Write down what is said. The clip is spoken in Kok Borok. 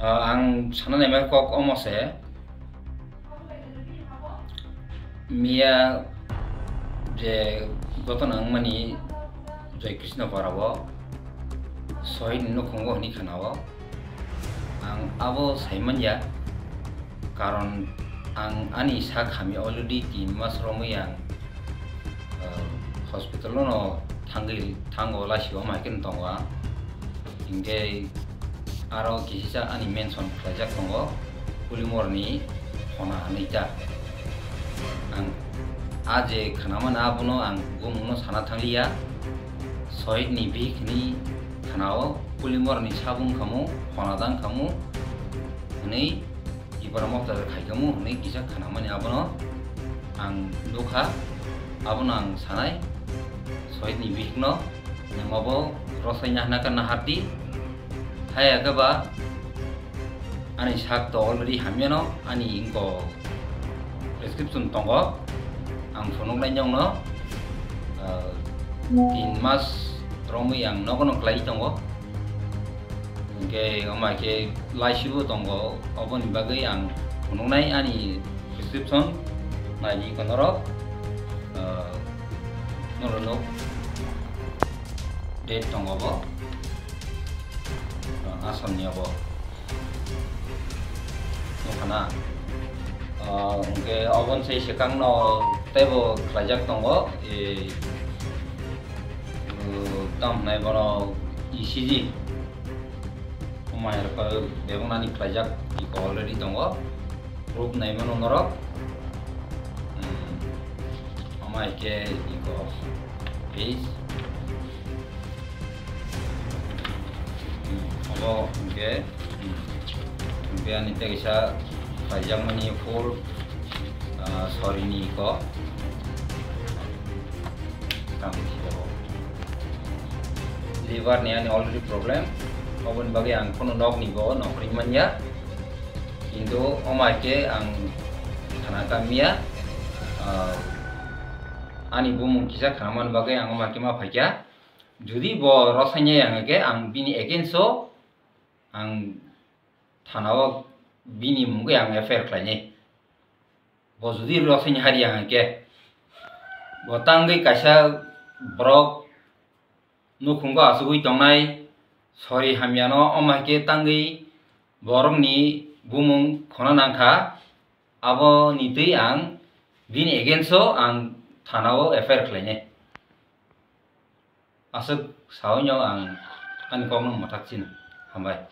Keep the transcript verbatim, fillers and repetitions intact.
Ah, ang sana naima kok omo se, miya je gotona wngmani Joy Krishna Para o Sohit ni nukhungo hwnwi khwnao. Ang abo sai manya, karon ang ani sak hamya already tin mas romwi ang, ah, hospital no thangwi thango, laisio mai khe tongo ang. Hinkhe aro kisa ani mention khlaijak tongo, Pulimorni phona hwnwi ta. Ang a je khwnamani abono ang bumungno sana thangliya, Sohitni bihik hwnwi khwnao, Pulimorni sabung khamu, phona dang khamu hwnwi, Tipra Motha khaikamu hwnwi kisa khwnamani abono ang nukha, abono ang sanai, Sohitni bihikno, nwng obo rosaina hwnakha nahardi, haya khe ba ani sak to already hamyano, ani ingko prescription tongo, ang phunuknai nokno, ah, tin mas romwi ang nogono klai tongo. Hinkhe omo hai khe laisibo tongo, oboni bagwi ang phunuknai ani prescription naidi ko norok, ah, norok nok date tongo bo, ah, Assam ni obo nukha na. Ah, hinkhe oboni sai swkang no teibo khlaijak tongo, eh, uh, tam hwnai bono E C G. Omo hai rok bebak nani khlaijak iko already tongo. Proof nai mano norok. Hmm. Omo hai khe iko page. Hmm. Obo hinkhe, hmm. Hinkhe ani tei kaisa khaijakmani full, ah, Sohitni iko. Tamo khe abo. Liver ni ani already problem. Oboni bagwi ang kheno nokni bo nokri manya. Kintu omo hai khe ang khana kamiya, ah, ani bumung kisa khana man bagwi ang omo hai khe ma phaikha. Jodi bo rosainai ang khe ang bini against o ang thana o bini mungwi ang F I R khlainai. Bo jodi rosaini hari ang khe, bo tangwi kaisa borok nukhungo achugwi tongnai, sori hamyano, omo hai khe tangwi borokni bumung khona nangkha, aboni twi ang bini against o ang thana o F I R khlainai. Aswk saui no ang ani kokno mwthak chino. Hambai.